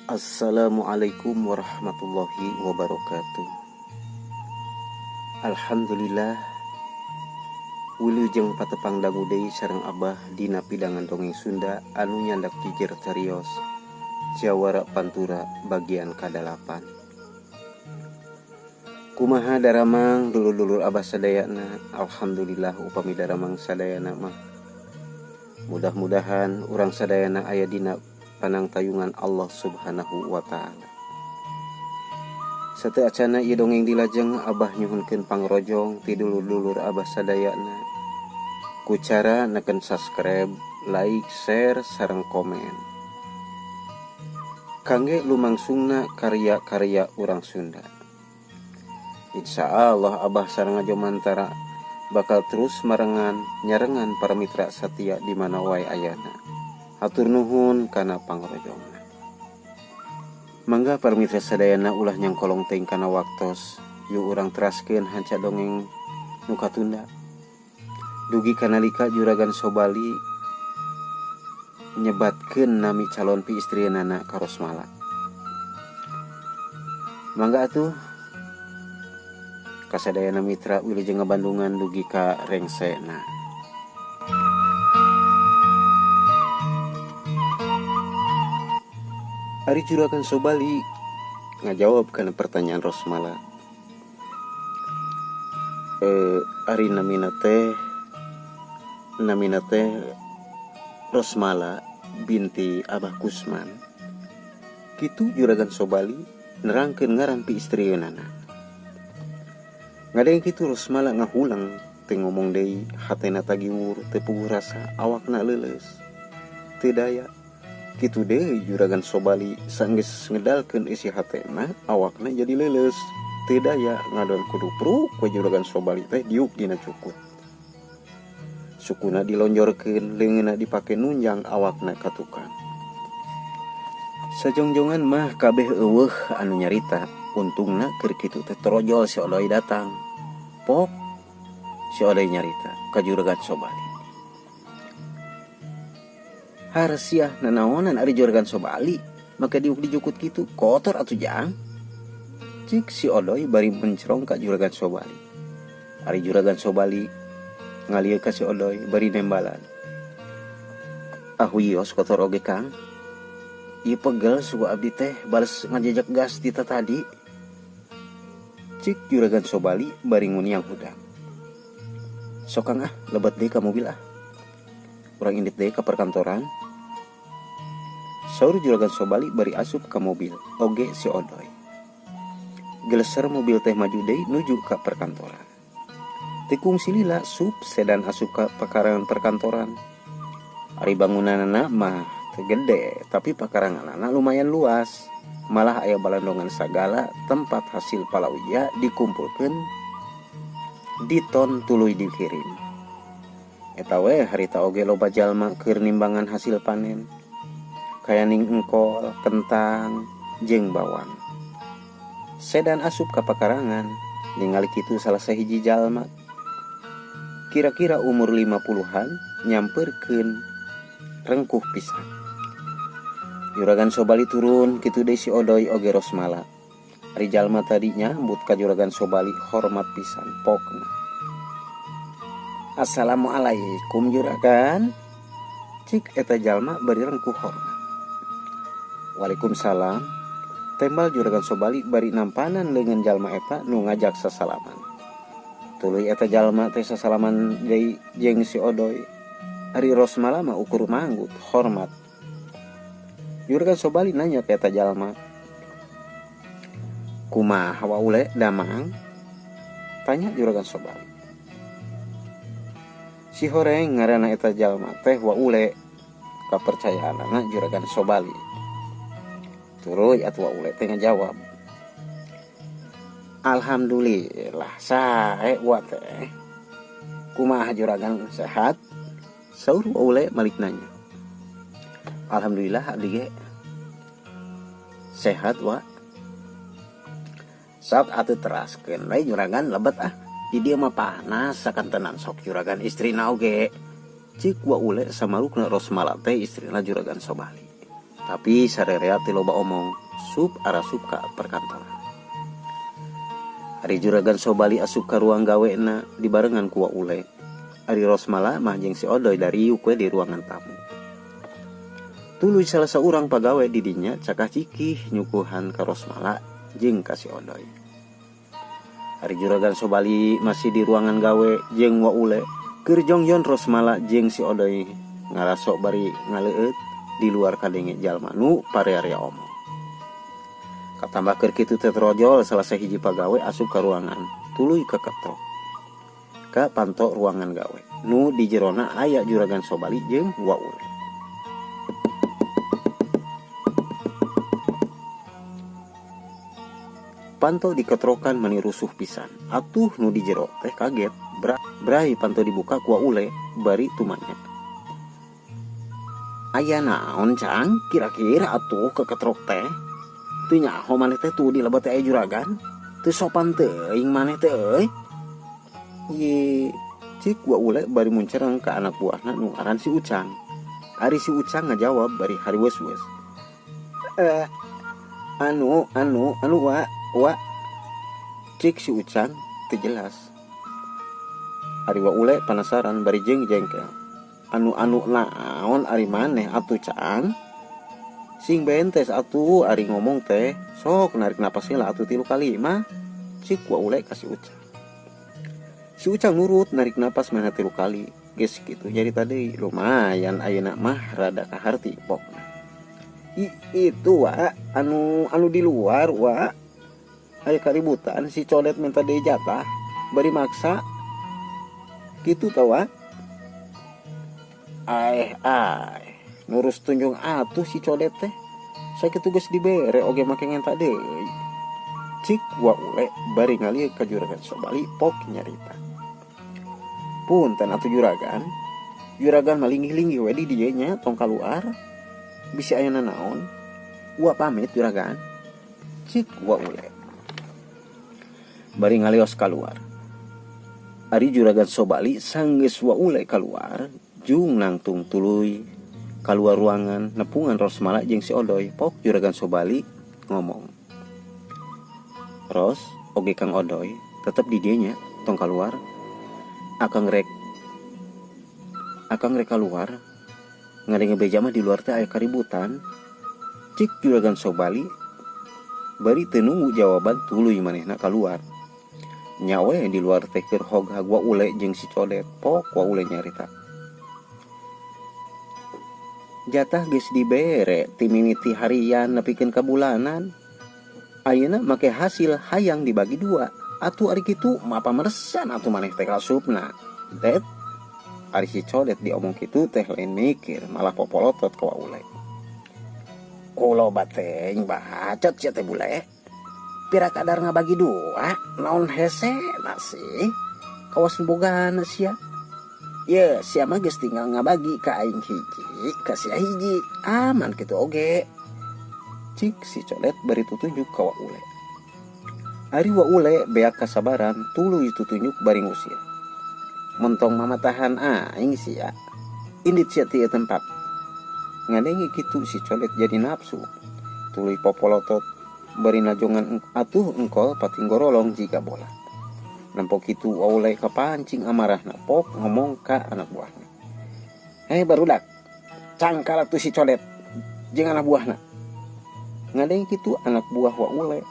Assalamualaikum warahmatullahi wabarakatuh. Alhamdulillah, wilujeng patepang dangu deui sareng Abah dina pidangan dongeng Sunda anu nyandak jujur carios Jawara Pantura bagian kadalapan. Kumaha daramang dulur-dulur Abah sadayana? Alhamdulillah, upami daramang sadayana mah. Mudah-mudahan urang sadayana aya dina panangtayungan Allah Subhanahu wa Ta'ala. Sateuacana ieu dongeng dilajeng, Abah nyuhunkeun pangrojong ti dulur-dulur Abah sadayana ku cara neken subscribe, like, share, sareng komen kangge lumangsungna karya-karya urang Sunda. Insya Allah Abah sareng Mantara bakal terus marengan nyarengan para mitra satia di mana wae ayana. Hatur nuhun kana pangrojongna. Mangga para mitra sadayana, ulah nyangkolong teuing kana waktos. Yuk, urang teraskeun hanca dongeng nu katunda. Dugi ka nalika Juragan Sobali nyebatkeun nami calon piistrieunana ka Rosmala. Mangga atuh kasadayana mitra, wilujeng ngabandungan dugi ka rengsena. Ari Juragan Sobali ngajawab kana pertanyaan Rosmala. Ari namina teh Rosmala binti Abah Kusman. Kitu Juragan Sobali nerangkeun ngaran piistrieunana. Ngadenge kitu Rosmala ngahulang, teu ngomong deui, hatena tagiwur, teu puguh rasa, awakna leuleus. Teu daya. Kitu deui Juragan Sobali, sanggeus ngedalkeun isi hatena, awakna jadi leuleus. Teu daya ngadon kudupruk we Juragan Sobali teh diuk dina cukut. Sukuna dilonjorkeun, leungeunna dipake nunjang awakna ka tukang. Sajongjongan mah kabeh euweuh anu nyarita. Untungna keur kitu teh torojol si Odoy datang. Pok si Odoy nyarita ka Juragan Sobali. "Harsiah, nanaonan ari Juragan Sobali make diuk dijukut kitu? Kotor atuh, Jang," cik si Odoy bari mencrong ka Juragan Sobali. Ari Juragan Sobali ngalieu ka si Odoy bari nembalan, "Ah, wios kotor oge, Kang. Ieu pegel suku abdi teh bales ngajejak gas ti tadi," cik Juragan Sobali bari nguniang hudang. "Sok, Kang, ah, lebet deui ka mobil ah. Urang indit deui ka perkantoran," saur Juragan Sobali bari asup ka mobil oge si Odoy. Geleser mobil teh maju deui nuju ka perkantoran. Teu kungsi lila sup sedan asup ka pekarangan perkantoran. Ari bangunanana mah teu gede, tapi pekaranganana lumayan luas. Malah aya balandongan sagala tempat hasil palawija dikumpulkeun, diton tuluy dikirim. Eta we harita oge loba jalma keur nimbangan hasil panen. Kayaning engkol, kentang, jeung bawang. Sedan asup ka pekarangan, ningali kitu salah sahiji jalma. Kira-kira umur 50-an nyamperkeun, rengkuh pisan. Juragan Sobali turun, kitu deui si Odoy oge Rosmala. Ari jalma tadi nyambut ka Juragan Sobali hormat pisan pokna. "Assalamualaikum, Juragan," cik eta jalma bari rengkuh hormat. "Waalaikumsalam," tembal Juragan Sobali bari nampanan leungeun jalma eta nu ngajak sasalaman. Tuluy eta jalma teh sasalaman deui jeung si Odoy. Ari Rosmala mah ukur manggut hormat. Juragan Sobali nanya ka eta jalma. "Kumaha, Wa Ule, damang?" tanya Juragan Sobali. Si horeng ngaranna eta jalma teh Wa Ule, kapercayaanana Juragan Sobali. Tuluy atuh Wa Ule teh ngajawab. "Alhamdulillah, sae wa teh. Kumaha Juragan, sehat?" saur Wa Ule malik nanya. "Alhamdulillah, abdi ge sehat, Wa." "Sok atuh teraskeun we, Juragan, lebet ah. Di dieu mah panas sakantenan." "Sok, Juragan, istrina oge," cik Wa Ule samarukna Rosmala teh istrina Juragan Sobali. Tapi sarerea teu loba omong, sup arasup ka perkantoran. Ari Juragan Sobali asup ka ruang gawena dibarengan ku Wa Ule. Ari Rosmala mah jeung si Odoy dariuk we di ruangan tamu. Tuluy salah saurang pagawe di dinya cakah cikih nyukuhan ka Rosmala jeung ka si Odoy. Ari Juragan Sobali masih di ruangan gawe jeung Wa Ule, keur jongjon Rosmala jeung si Odoy ngaraso bari ngaleueut di luar kadenge jalma nu parea-rea omong. Katambah keur kitu teh trojol salah sahiji pagawe asup ka ruangan tuluy keketrok ka panto ruangan gawe nu di jerona aya Juragan Sobali jeung Wa Ule. Panto diketrokan mani rusuh pisan. Atuh nu di jero teh kaget. Brai panto dibuka ku Wa Ule bari tumanya. Aya naon Cang? Kira-kira atuh keketrok teh. Teu nyaho maneh teh tuh di lebet teh aya juragan. Teu sopan teuing maneh teh euy. Ye, cik Wa Ule bari muncereng ka anak buahna nu ngaran si Ucang. Ari si Ucang ngajawab bari hariweus-weus. Anu, anu, anu wa, wa. Cik si Ucang teu jelas. Ari Wa Ule panasaran bari jeung jengkel. Anu-anu naon ari maneh atuh Cang? Sing bentes atuh ari ngomong teh, sok narik napas heula atuh 3 kali mah. Cik Wa Ule ka si Ucang. Si Ucang nurut narik napas mana 3 kali. Geus kitu nyarita deui, lumayan ayeuna mah rada kaharti pokna. Itu wa, anu di luar wa. Aya kaributan si Codet minta deui jatah bari maksa. Kitu ta wa? Aeh aeh, nurus tunjung atuh si Codet teh. Sakitu geus dibere oge make ngenta deui. Cik Wa Ule bari ngalieu ka Juragan Sobali pok nyarita. Punten atuh juragan. Juragan mah linggih-linggih we di dieu nya tong kaluar. Bisi aya nanaon. Wa pamit juragan. Cik Wa Ule bari ngalios kaluar. Ari Juragan Sobali sanggeus Wa Ule kaluar, jung nangtung tuluy kaluar ruangan nepungan Rosmala jeung si Odoy. Pok Juragan Sobali ngomong, Ros, oge Kang Odoy tetep di dieu nya tong kaluar. Akang rek kaluar ngadenge beja mah di luar teh aya kaributan. Cik Juragan Sobali bari teu nunggu jawaban tuluy manehna kaluar. Nyawe di luar teh keur hog-hag Wa Ule jeung si Codet. Pok Wa Ule nyarita. Jatah geus dibere ti mimiti harian nepikeun ka bulanan. Ayeuna make hasil hayang dibagi 2. Atuh ari kitu mah pamersan atuh maneh teh kasupna. Det ari si Codet diomong kitu teh lain mikir malah popolotot ka Wa Ule. Kulo bateng bacot sia teh bule. Pira kadar ngabagi 2 naon hese nasi kawas bogana sia. Ye sia mah geus tinggal ngabagi ka aing hiji ka sia hiji aman kitu oge. Cik si Codet bari tutunjuk ka Wa Ule. Ari Wa Ule beak kasabaran tuluy tutunjuk bari ngusir. Mentong mamatahan aing sia. Indit sia ti tempat. Ngadenge kitu si Codet jadi nafsu. Tuluy popolotot bari najongan atuh engkol patinggorolong jiga bola. Nempo kitu Wa Ule kapancing amarahna pok ngomong ka anak buahna. Hei barudak, cangkal atuh si Codet jeung anak buahna. Ngadeng kitu anak buah Wa Ule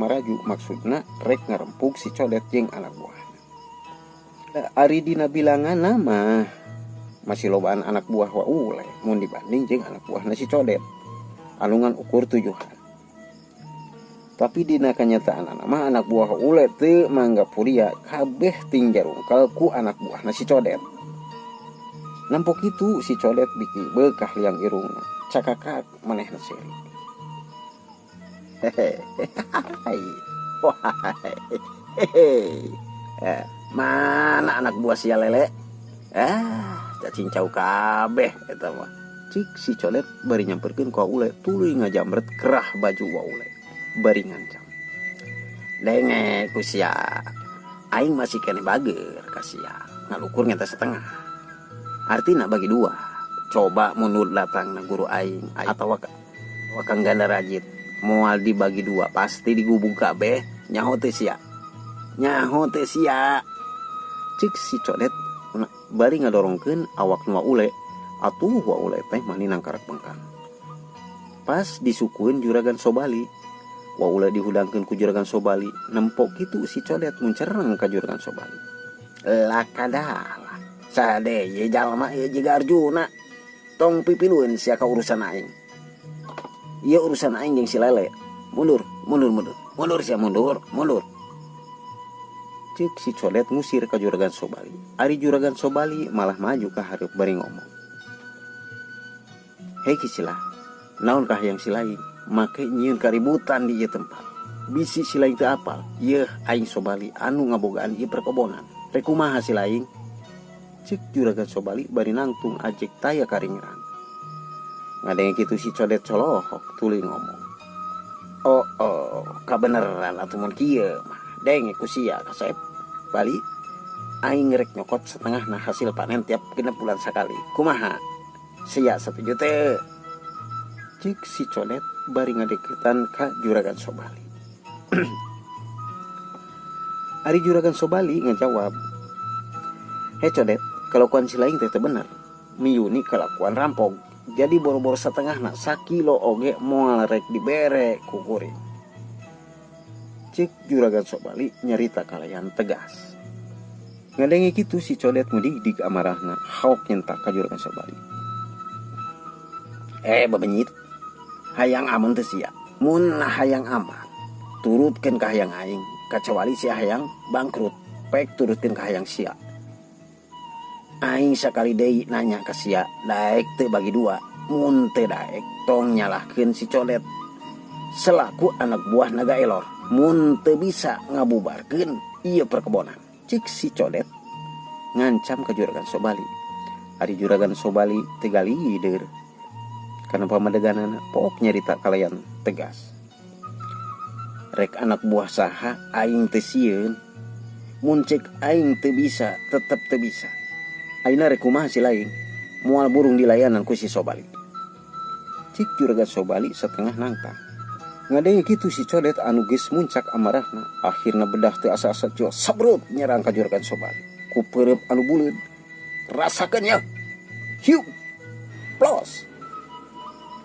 maraju maksudna rek ngarempug si Codet jeung anak buahna. Ari dina bilangan mah masih lobaan anak buah Wa Ule mun dibanding jeung anak buahna si Codet. Alungan ukur 7-an. Tapi dina kanyataan mah anak buah Wa Ule teu mangga puria kabeh tingjarungkal ku anak buahna si Codet. Nampok kitu si Codet biki beukah liang irungna cakakak manehna seuri. Hehehe. Hehehe. Mana anak buah sia lele? Cacing cau kabeh eta mah. Cik si Codet bari nyamperkeun ka Wa Ule tuluy ngajamret kerah baju Wa Ule bari ngancam. Denge ku sia. Aing masih keneh bager ka sia. Ngalukur ngeta setengah. Artina bagi 2. Coba mundur datang na guru aing atawa Wakang Ganda Rajit moal dibagi dua, pasti digubug kabeh. Nyaho teh sia, nyaho teh sia, cek si Codet bari ngadorongkeun awak nu Ule. Atuh Wa Ule teh mani nangkarak bengkang. Pas disukuin Juragan Sobali, Wa Ule dihudangkeun ku Juragan Sobali. Nempok kitu si Codet muncereng ka Juragan Sobali. Lakadalah sade ye jalma ye jiga Arjuna. Tong pipilueun sia ka urusan aing. Ieu urusan aing jeung si Lele. Mundur, mundur, mundur, mundur sia, mundur, mundur, cek si Codet ngusir ka Juragan Sobali. Ari Juragan Sobali malah maju ka hareup bari ngomong, "Hei Kicilah, naon kahayang si lain make nyieun kaributan di ieu tempat? Bisi si lain teu apal, yeuh aing Sobali anu ngabogaan ieu perkebonan. Rek kumaha si lain?" cek Juragan Sobali bari nangtung ajek taya karingrang. Ngadenge kitu si Codet colohok, tuluy ngomong, "Oh oh, kabeneran atuh mun kieu mah. Denge ku sia, Kasep Bali, aing rek nyokot setengah nah hasil panen tiap 6 bulan sakali. Kumaha, sia satuju teu?" cek si Codet bari ngadeukeutan ka Juragan Sobali. Ari Juragan Sobali ngajawab, "He Codet, kelakuan si lain teh teu bener. Miyuni kelakuan rampok. Jadi boro-boro setengah nak, sakilo oge moal rek dibere ku kuring," cek Juragan Sobali nyarita kalayan tegas. Ngadenge kitu si Codet ngudig-dig amarahna, haok nyentak ka Juragan Sobali. "Eh bebenyit, hayang aman teu sia? Mun hayang aman, turutkeun ka hayang aing. Kecuali sia hayang bangkrut, pek turutkeun ka hayang sia. Aing sakali deui nanya ka sia, daek teu bagi dua? Mun teu daek, tong nyalahkeun si Codet selaku anak buah Naga Elor mun teu bisa ngabubarkeun ieu perkebonan," cek si Codet ngancam ke Juragan Sobali. Ari Juragan Sobali teu galider karena pamadeganana, pok nyarita kalayan tegas, "Rek anak buah saha, aing teu sieun. Mun cek aing teu bisa, tetep teu bisa. Ayeuna rek kumaha si lain? Moal burung dilayanan ku si Sobali," cek Juragan Sobali setengah nangtang. Ngadenge kitu si Codet anu geus muncak amarahna akhirna bedah teu asa-asa jo sabrut nyerang ka Juragan Sobali ku peureub anu buleud. "Rasakeun ya, hiu plos!"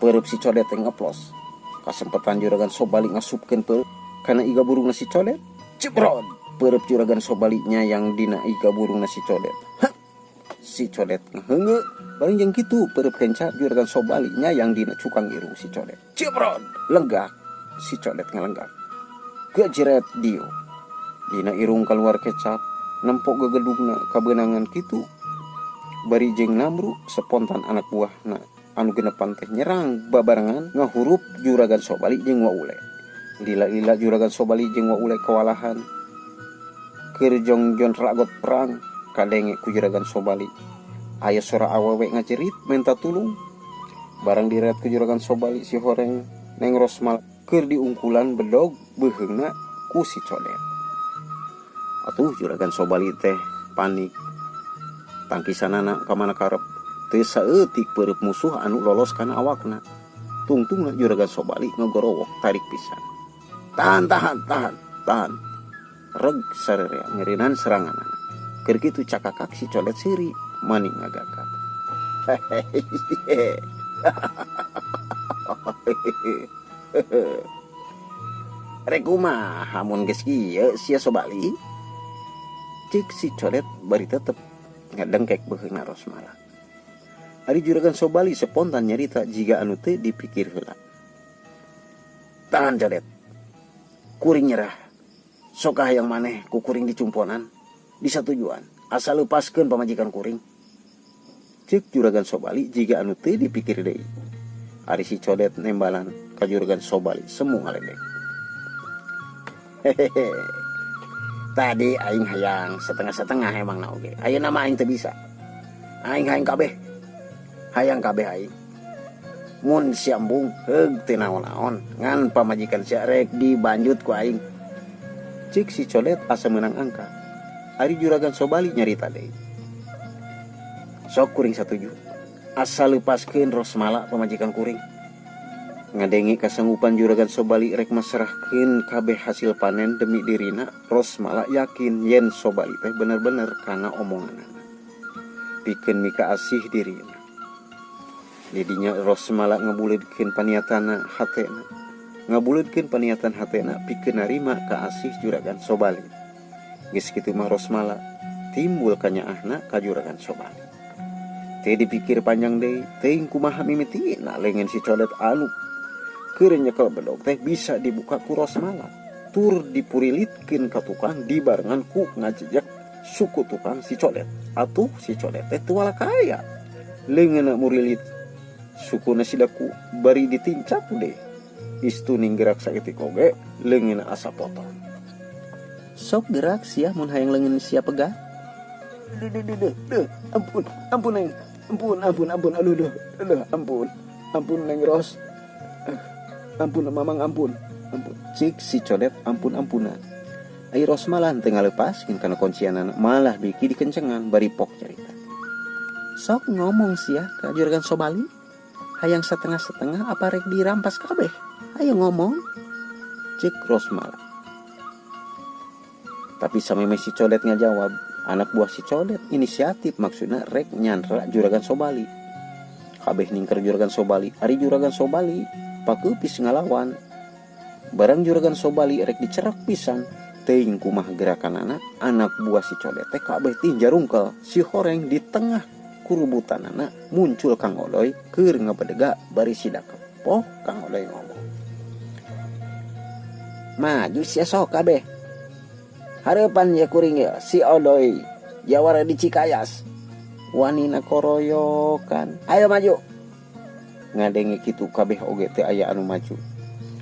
Peureub si Codet teh ngeplos. Kasempetan Juragan Sobali ngasupkeun peureub kana iga burung si Codet. Cebrod, peureub Juragan Sobali nyayang dina iga burung si Codet. Hah! Si Codet ngeheungeu. Bareng jeung kitu peureub kenca Juragan Sobali nyayang dina cukang irung si Codet. Cebrod, lenggak. Si Codet ngalenggak. Gejeret dio, dina irung keluar kecap. Nempok gegedugna kabeunangan kitu bari jeung namru. Spontan anak buahna anu genepan teh nyerang babarengan, ngahurup Juragan Sobali jeung Wa Ule. Lila-lila Juragan Sobali jeung Wa Ule kewalahan keur jongjon ragot perang. Kadenge ku Juragan Sobali aya sora awewe ngajerit minta tulung. Barang diret ku Juragan Sobali, si horeng Neng Rosmal keur diungkulan bedog beuheungna ku si Codet. Atuh Juragan Sobali teh panik, tangkisanana kamana karep. Teu saeutik peureub musuh anu lolos kana awakna. Tungtungna Juragan Sobali ngegorowok tarik pisan. "Tahan, tahan, tahan, tahan!" Reg sarerea ngerinan seranganana. Keur kitu cakakak si Codet seuri mani ngagagak. "Hehehe, rek kumaha mun geus kieu sia Sobali?" cek si Codet bari tetep ngadengkek beuheungna Rosmala. Ari Juragan Sobali spontan nyarita jiga anu teu dipikir heula, "Tahan, Codet, kuring nyerah. Sok hayang maneh ku kuring dicumponan, disatujuan, asal lepaskeun pamajikan kuring," cek Juragan Sobali jiga anu teu dipikir deui. Ari si Codet nembalan ka Juragan Sobali semu ngaledek. "Hehehe, tadi aing hayang setengah-setengah emang na oge. Ayeuna mah aing teu bisa. Aing hayang kabeh, hayang kabeh aing. Mun sia embung, heug teu naon-naon, ngan pamajikan sia rek dibanjut ku aing," cek si Codet asa menang angka. Ari Juragan Sobali nyarita deui, "Sok kuring satuju, asal lepaskeun Rosmala pamajikan kuring." Ngadenge kasanggupan Juragan Sobali rek masrahkeun kabeh hasil panen demi dirina, Rosmala yakin yen Sobali teh bener-bener kana omonganana. Pikeun mika asih dirina. Didinya Rosmala ngabuleudkeun paniatana hatena. Ngabuleudkeun paniatan hatena pikeun narima ka asih Juragan Sobali. Geus kitu mah Rosmala timbul kanyaahna ka Juragan Sobali. Teu dipikir panjang deui, teuing kumaha mimitina lengan si Codet anu keur nyekel bedog teh bisa dibuka ku Rosmala. Tur dipurilitkeun ka tukang dibarengan ku ngajejek suku tukang si Codet. Atuh si Codet teh teu walakaya. Leungeunna murilit sukuna sidaku bari ditincap deh. Istuning gerak saeutik oge leungeunna asa potong. Sok gerak sia mun hayang leungeun sia pegah. Duh, duh, duh, duh, duh. Ampun, ampun neng. Ampun, ampun, ampun. Aduh, duh, aduh, ampun. Ampun neng Ros. Ampun mamang, ampun. Ampun. Cik si Codet ampun-ampunan. Ai Ros malah teu ngalepaskeun kana kuncianana, malah biki dikencengan bari pok carita. Sok ngomong sia ka Juragan Sobali. Hayang setengah-setengah apa rek dirampas kabeh? Ayo ngomong. Cik Rosmala. Tapi sameme si Codet ngajawab, anak buah si Codet inisiatif maksudna rek nyandra Juragan Sobali. Kabeh ningker Juragan Sobali, ari Juragan Sobali pakeupis ngalawan. Barang Juragan Sobali rek dicerak pisan, teuing kumaha gerakanana, anak buah si Codet teh kabeh tinjarungkel. Si horeng di tengah kurubutanana muncul Kang Odoy keur ngabedega bari sida kepoh. Kang Odoy ngomong, maju sia sok kabeh. Hareupan ya kuring ya si Odoy jawara di Cikayas. Wanina koroyokan, ayo maju. Ngadenge kitu kabeh oge teu aya anu maju.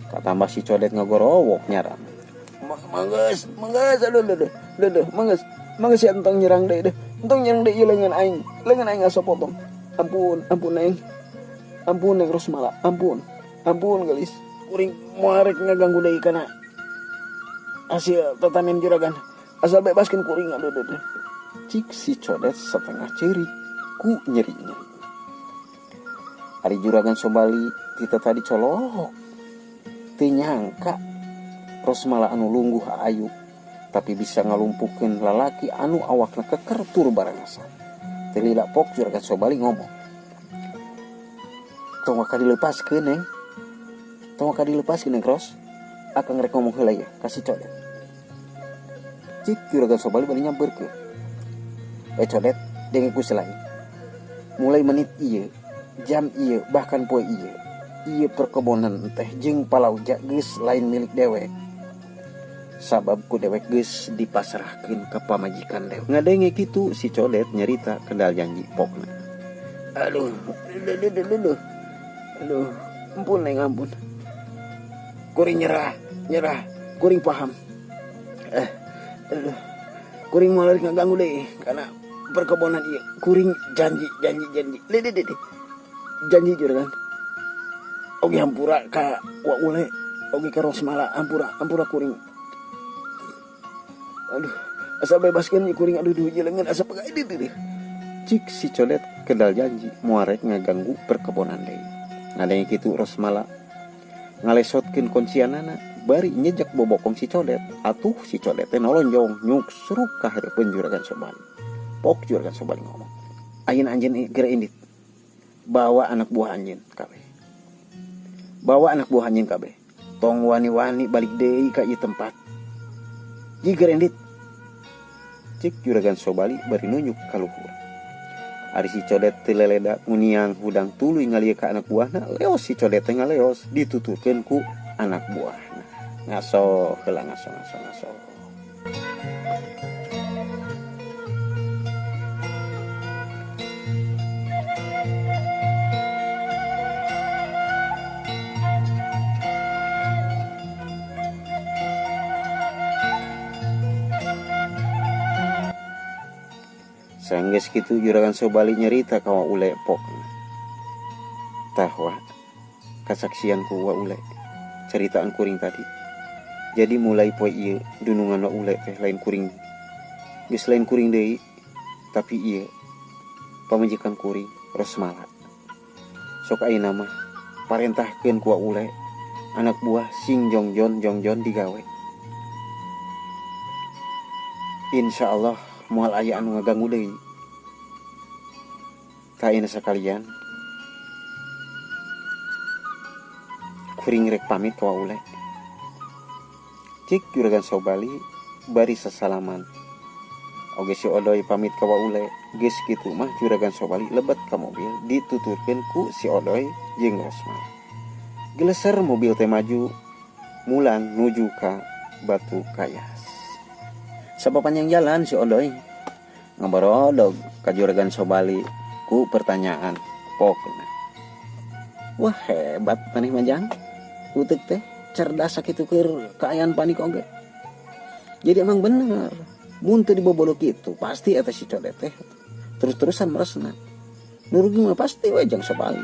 Katambah si Codet ngagorowok nyaram. Manggeus, manggeus, aduh, aduh, aduh, aduh, manggeus, manggeus sia entong nyerang deui deh. Entong nyerang deui ieu leungeun aing. Leungeun aing asa potong. Ampun, ampun neng. Ampun neng Rosmala, ampun. Ampun gelis. Kuring moal rek ngaganggu deui kana hasil tatanen juragan. Asal bebaskeun kuring, aduh, aduh, aduh. Cik si Codet setengah ceurik ku nyeri-nyeri. Ari Juragan Sobali tita tadi colok. Teu nyangka Rosmala anu lungguh ayu tapi bisa ngalumpuhkeun lalaki anu awakna keker tur barangasan. Teu lila pok Juragan Sobali ngomong, tong waka dilepaskeun neng. Tong waka dilepaskeun neng Ros. Akang rek ngomong heula ya ka si Codet. Cik Juragan Sobali bari nyampeurkeun. Codet, denge ku selain. Mulai menit ieu, jam ieu, bahkan poe ieu, ieu perkebonan teh jeung palauja geus lain milik dewek. Sabab ku dewek geus dipasrahkeun ka pamajikan dewek. Ngadenge kitu si Codet nyarita kendal janji pokna. Aduh, aduh, aduh, aduh, aduh. Aduh, ampun neng, ampun. Kuring nyerah, nyerah. Kuring paham. Aduh. Kuring moal rek ngaganggu deui kana perkebonan ieu. Kuring janji, janji, janji. Leuh, leuh, leuh, leuh. Janji juragan. Oge hampura ka Wa Ule, oge ka Rosmala, hampura, hampura kuring. Aduh, asal bebaskeun ieu kuring, aduh, duh, ieu leungeun asa pegah, aduh, duh, duh. Cik si Codet kendal janji moal rek ngaganggu perkebonan deui. Ngadenge kitu Rosmala ngalesotkeun kuncianana bari nyejek bobokong si Codet. Atuh si Codet teh nolonjong nyuksruk ka hareupeun Juragan Sobali. Pok Juragan Sobali ngomong, ayeuna anjeun geura indit. Bawa anak buah anjeun kabeh. Bawa anak buah anjeun kabeh. Tong wani-wani balik deui ka ieu tempat. Jiger indit. Cik Juragan Sobali bari nunjuk ka luhur. Ari si Codet teu leleda nguniang hudang tuluy ngalieu ka anak buahna, leos si Codet teh ngaleos dituturkeun ku anak buahna. Ngaso heula, ngaso, ngaso, ngaso. Sanggeus kitu Juragan Sobali nyerita ka Wa Ule pokna. Tah wa, kasaksian ku Wa Ule, ceritaan kuring tadi. Jadi mulai poe ieu dunungan Wa Ule teh lain kuring. Geus lain kuring deui, tapi ieu pamajikan kuring Rosmala. Sok ayeuna mah Parentahkeun ku Ule anak buah sing jongjon jongjon digawe. Insyaallah moal aya anu ngaganggu deui. Kaina sakalian kuring rek pamit ka Ule. Cik Juragan Sobali bari sasalaman. Oge si Odoy pamit ka Ule. Geus kitu mah Juragan Sobali lebet ka mobil dituturkeun ku si Odoy jeung Rosmala. Geleser mobil teh maju mulang nuju ka Batu Kayas. Sapapanjang jalan si Odoy ngabarodog ka Juragan Sobali ku pertanyaan pokna. Wah hebat maneh mah jang. Utek teh cerdas sakitu keur kaayaan panik oge. Jadi emang bener mun teu dibobodo kitu pasti eta si Codet teh terus-terusan meresna. Nu rugi mah pasti we Jang Sobali.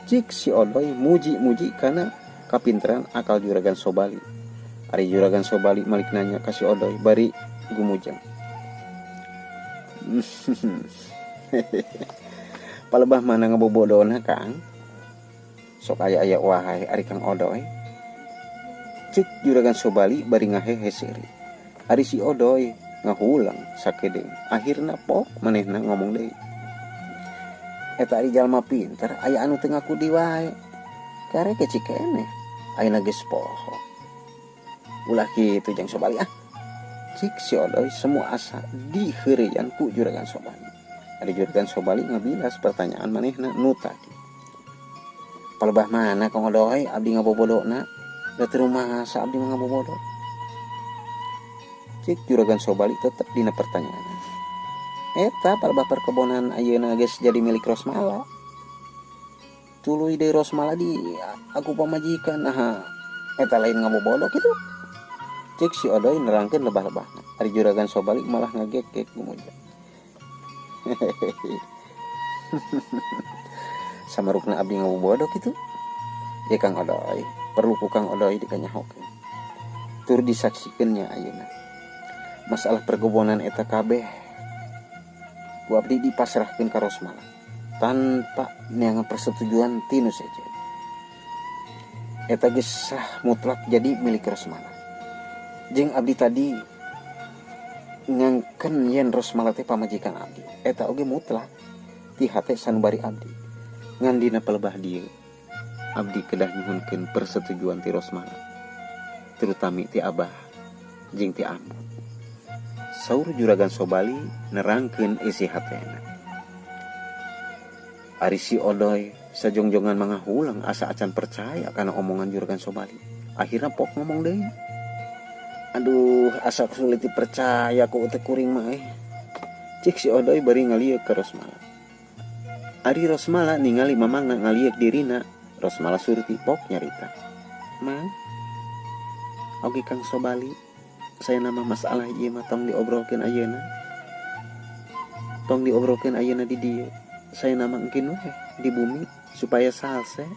Cik si Odoy muji-muji kana kapinteran akal Juragan Sobali. Ari Juragan Sobali malik nanya ka si Odoy bari gumujeng. Palebah mana ngabobodona Kang? Sok aya-aya wae ari Kang Odoy. Cik Juragan Sobali bari ngahehe seuri. Ari si Odoy ngahulang sakedeung. Akhirna pok manehna ngomong deui. Eta ari jalma pinter aya anu teu ngaku di wae. Karek kecik keneh ayeuna geus poho. Ulah kitu Jang Sobali ah. Cik si Odoy semua asa diheureyan ku Juragan Sobali. Ari Juragan Sobali ngabilas pertanyaan manehna nu tadi. Palebah mana Kang Odoy abdi ngabobodona? Da teu rumasa abdi mah ngabobodo. Cik Juragan Sobali tetep dina pertanyaan. Eta palebah perkebonan ayeuna geus jadi milik Rosmala. Tuluy deui Rosmala di aku pamajikan nah eta lain ngabobodo kitu. Cik si Odoy nerangkeun lebah-lebahna. Ari Juragan Sobali malah ngagekek gumuja. Samarukna abdi ngabobodo kitu. Ye Kang Odoy, perlu ku Kang Odoy dikanyahokeun. Tur disaksikeun nya ayeuna. Masalah perkebonan eta kabeh ku abdi dipasrahkeun ka Rosmala tanpa neangan persetujuan ti nu sejen. Eta geus sah mutlak jadi milik Rosmala. Jeung abdi tadi ngangken yen Rosmala teh pamajikan abdi. Eta oge mutlak ti hate sanubari abdi. Ngan dina palebah dieu abdi kedah nyuhunkeun persetujuan ti Rosmala, terutami ti Abah jeung ti Ambu. Saur Juragan Sobali nerangkeun isi hatena. Ari si Odoy sajongjongan mangahulang asa acan percaya kana omongan Juragan Sobali. Akhirna pok ngomong deui. Aduh, asa sulit dipercaya ku teh kuring mah. Cik si Odoy bari ngalieuk ka Rosmala. Ari Rosmala ningali mamangna ngalieuk dirina. Rosmala surti pok nyarita. Mang, oge Kang Sobali, saya nama masalah ieu mah tong diobrolkeun ayeuna. Tong diobrolkeun ayeuna di dieu. Saya nama engkin we di bumi supaya salse.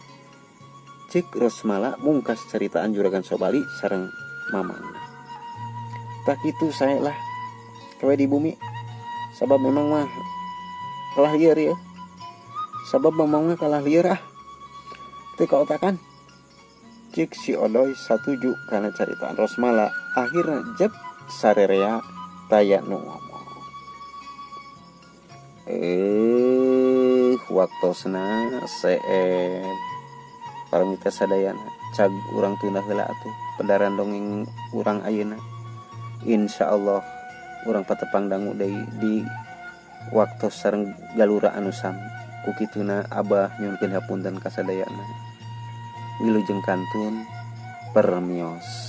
Cik Rosmala mungkas ceritaan Juragan Sobali sareng mamangna. Tak itu saya lah kawe di bumi. Sabab memang mah kalah lieur ya. Sabab memang mah kalah lieur ah. Teu kaotakan. Cik si Odoy satuju kana caritaan Rosmala. Akhirna jeb sarerea taya nu ngomong. Waktosna seep paramita sadayana cag urang tunda heula atuh pedaran dongeng urang ayeuna. Insyaallah urang patepang dangu deui di waktos sareng galura anu sami. Ku kituna Abah nyuhunkeun hapunten ka sadayana. Wilujeng kantun permios.